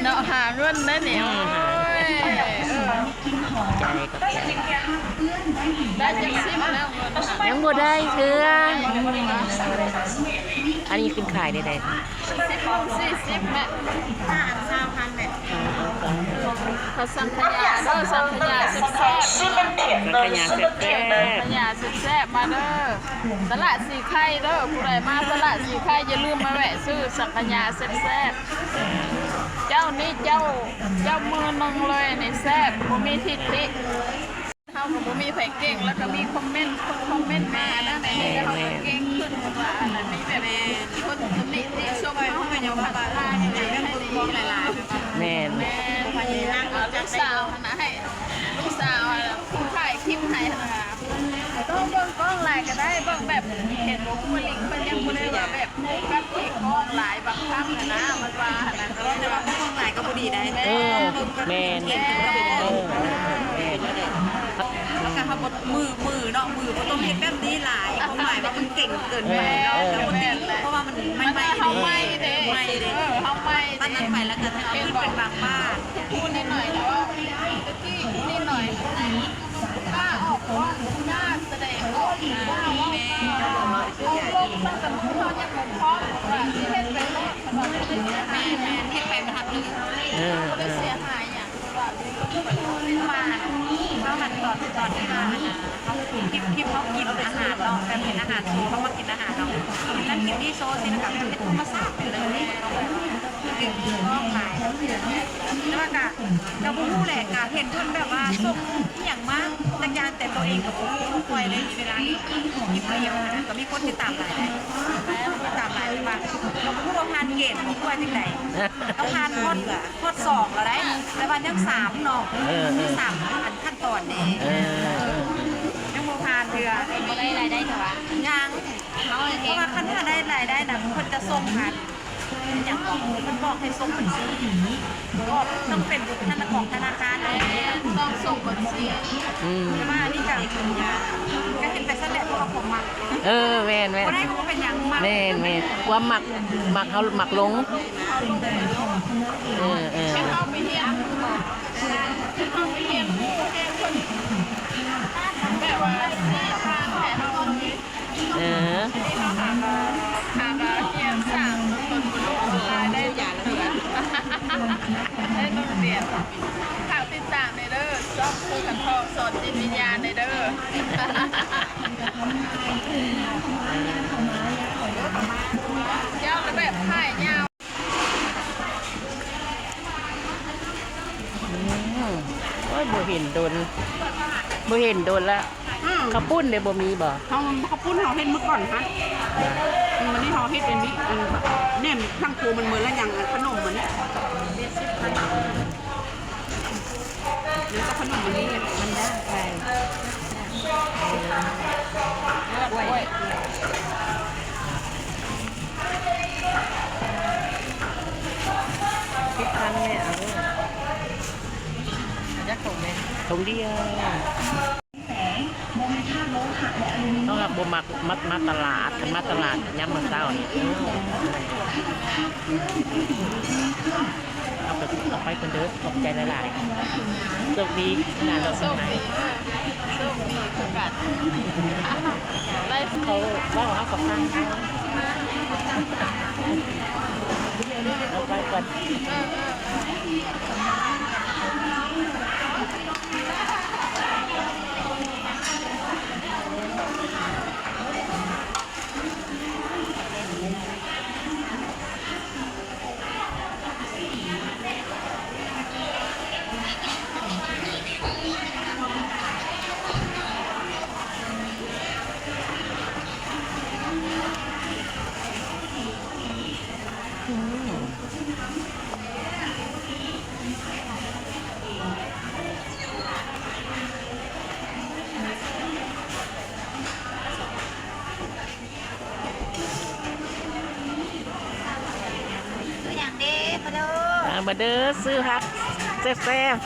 ເນາະ ຫາເງິນໄດ້ນີ້. ອືມ ໂອ້ຍ ເອີ ຂອບໃຈ ຂອບໃຈ. ໄດ້ຈັກສິບແລ້ວເງິນ? ຍັງບໍ່ໄດ້ເທື່ອ. ອັນນີ້ຂຶ້ນຂາຍໄດ້ໃດ? ສິບໂມງສີ່ສິບແມ່. ຫ້າອັນຊາວພັນແມ່. ເຂົາສັງຂະຫຍາເດີ ສັງຂະຫຍາແຊບໆ. ສັງຂະຫຍາແຊບໆ ສັງຂະຫຍາແຊບໆ ມາເດີ ຕະຫຼາດສີໄຄເດີ. ຜູ້ໃດມາຕະຫຼາດສີໄຄ ຢ່າລືມມາແວະຊື້ສັງຂະຫຍາແຊບໆ. ເຈົ້ານີ້ເຈົ້າ ເຈົ້າມືໜຶ່ງເລີຍນີ້ ແຊບ ບໍ່ມີທິດຕິ. ເຮົາກໍບໍ່ມີໃຜເກັ່ງ ແລ້ວກໍມີຄອມເມັນ ຄົນຄອມເມັນມານະ ໃນນີ້ກໍເຮົາກໍເກັ່ງຂຶ້ນ ເພາະວ່າອັນນັ້ນມີແບບຄົນຕຳໜິຕິຊົມເຮົາ ເຮົາກໍຍັງວ່າຫຼາຍໆ ແມ່ນ ແມ່ນ ລູກສາວຫັ້ນນະ ໃຫ້ລູກສາວຜູ້ຖ່າຍຄລິບໃຫ້ຫັ້ນນະ ຕ້ອງເບິ່ງກ້ອງຫຼາຍກໍໄດ້ ເບິ່ງແບບເຫັນບຸກຄະລິກ ເພິ່ນຍັງບໍ່ໄດ້ວ່າແບບ ກັບທີ່ກ້ອງຫຼາຍບາງຄັ້ງນະ ມັນວ່າຫັ້ນນະ ແຕ່ວ່າກ້ອງຫຼາຍກໍບໍ່ດີໄດ໋. ເອີ ແມ່ນ ເອີ ແມ່ນ ແລ້ວກໍເຮົາບໍ່ ມື ມືເນາະ ມືບໍ່ຕ້ອງເຮັດແບບນີ້ຫຼາຍ ຄວາມໝາຍວ່າມັນເກັ່ງເກີນໄປເນາະ ແລ້ວບໍ່ດີ ເພາະວ່າມັນໃໝ່ໆ ເຮົາໃໝ່ເດ້ ໃໝ່ເດ້ ເອີ ເຮົາໃໝ່ເດ້ ປານນັ້ນໄປແລ້ວກໍເປັນບາງບ້ານ ຜູ້ນິດໜ້ອຍແລ້ວ ຕະກີ້ນິດໜ້ອຍ ຖ້າອອກກ້ອງໜ້າສະແດງອອກ ເຮົາເວົ້າ ເຮົາລົງຕັ້ງແຕ່ມື້ເຮົາຍັງບໍ່ພ້ອມ ວ່າຊິເຮັດໄປໂລດ ເພິ່ນວ່າເຮັດໄປ ແມ່ນໆ ເຮັດໄປມັນຮັບເລີຍ ເອີ ເຮົາບໍ່ໄດ້ເສຍຫາຍຫຍັງ ເພາະວ່າ ເພາະວ່າເຮົາຫັ້ນຕອນ ຕອນທີ່ວ່າ ເຮົາ ຄລິບ ຄລິບເຮົາກິນອາຫານເນາະ ແບບເຫັນອາຫານໂຊ ເຮົາມາກິນອາຫານເນາະ ກິນນັ້ນກິນນີ້ໂຊ ຊີ້ນະ ກໍເປັນທຳມະຊາດໄປເລີຍ ເປັນກ້ອງຫຼາຍ ແຕ່ວ່າກໍ ກໍບໍ່ຮູ້ແຫຼະ ກໍເຫັນເພິ່ນແບບວ່າສົ່ງອີ່ຫຍັງມາຈັກຢ່າງ ແຕ່ຕົວເອງກໍບໍ່ຮູ້ ບໍ່ຄ່ອຍໄດ້ມີເວລາເບິ່ງຄລິບເລີຍ ກໍມີຄົນຕິດຕາມຫຼາຍເດ້ ຕິດຕາມຫຼາຍ ແຕ່ວ່າກໍບໍ່ຮູ້ວ່າຜ່ານເກນ ບໍ່ຮູ້ວ່າຈັ່ງໃດ ກໍຜ່ານຮອດ ຮອດສອງແລ້ວໄດ໋ ແຕ່ວ່າຍັງສາມເນາະ ເອີ ເອີ ມີສາມອັນຂັ້ນຕອນເດ້ ເອີ ເອີ ຍັງບໍ່ຜ່ານເທື່ອ ບໍ່ໄດ້ລາຍໄດ້ເທື່ອ ຍັງ ເພາະວ່າຄັນຖ້າໄດ້ລາຍໄດ້ນະ ເພິ່ນຈະສົ່ງຫາ ຫຍັງ ເພິ່ນບອກໃຫ້ສົ່ງບັນຊີ ກໍຕ້ອງເປັນທະນາ ຂອງທະນາຄານ ຕ້ອງສົ່ງບັນຊີ ອືມ ແຕ່ວ່າອັນນີ້ກໍ ກໍເຮັດໄປຊັ້ນແຫຼະ ເພາະວ່າຄວາມມັກ ເອີ ແມ່ນໆ ບໍ່ໄດ້ກໍບໍ່ເປັນຫຍັງ ມັກ ແມ່ນໆ ຄວາມມັກ ມັກເຮົາມັກລົງ ເອີໆ ເຮົາໄປຮຽນ ເຮົາໄປຮຽນຮູ້ແຮງເພິ່ນ ແບບວ່າ ເອີ ອັນນີ້ເຮົາຫາກໍ ຫາກໍຮຽນສ້າງຕົນບຸນລູກອອນລາຍໄດ້ຢ່າງເດືອນ ໄດ້ໜຶ່ງເດືອນ ຝາກຕິດຕາມແດ່ເດີ ຊ່ອງ ຄືກັນເພາະສອນຈິດວິນຍານແດ່ເດີ ເຈົ້າລະແບບຖ່າຍຍາວ. ອືມ ໂອ້ຍ ບໍ່ເຫັນດົນ ບໍ່ເຫັນດົນລະ ອືມ ເຂົ້າປຸ້ນເດ ບໍ່ມີບໍ່? ເຮົາ ເຂົ້າປຸ້ນເຮົາເຫັນມື້ກ່ອນຫັ້ນ ມື້ນີ້ເຮົາເຮັດອັນນີ້ ອັນແໜມທາງໂຄມັນເໝິດລະ ຍັງອັນຂະໜົມມັນນີ້ ຍັງແຕ່ຂະໜົມມັນນີ້ ມັນຍາກໄປ ໂອ້ຍ. ເກັບພັນແມ່ເອົາເດີ ຈັກຖົງແມ່? ຖົງດຽວ. ເຮົາຫາກບໍ່ມັກ ມາ ມາຕະຫຼາດ ມາຕະຫຼາດຍາມມື້ເຊົ້ານີ້ ເຮົາກໍເອົາໄປເພິ່ນເດີ ຂອບໃຈຫຼາຍໆ ໂຊກດີນະ ໂຊກດີ ໂຊກດີຄືກັນ ໄດ້ ເຂົາເວົ້າເຮົາກໍຟັງ ເອົາໄປກ່ອນ. ຊື້ຫຍັງເດ້ ມາເດີ ມາເດີ ຊື້ຜັກແຊບ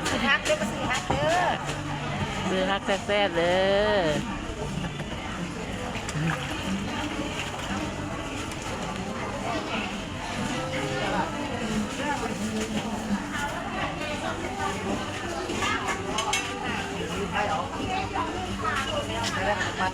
ໆ ຊື້ຜັກເດີ ມາຊື້ຜັກເດີ ຊື້ຜັກແຊບໆເດີ. ມັດ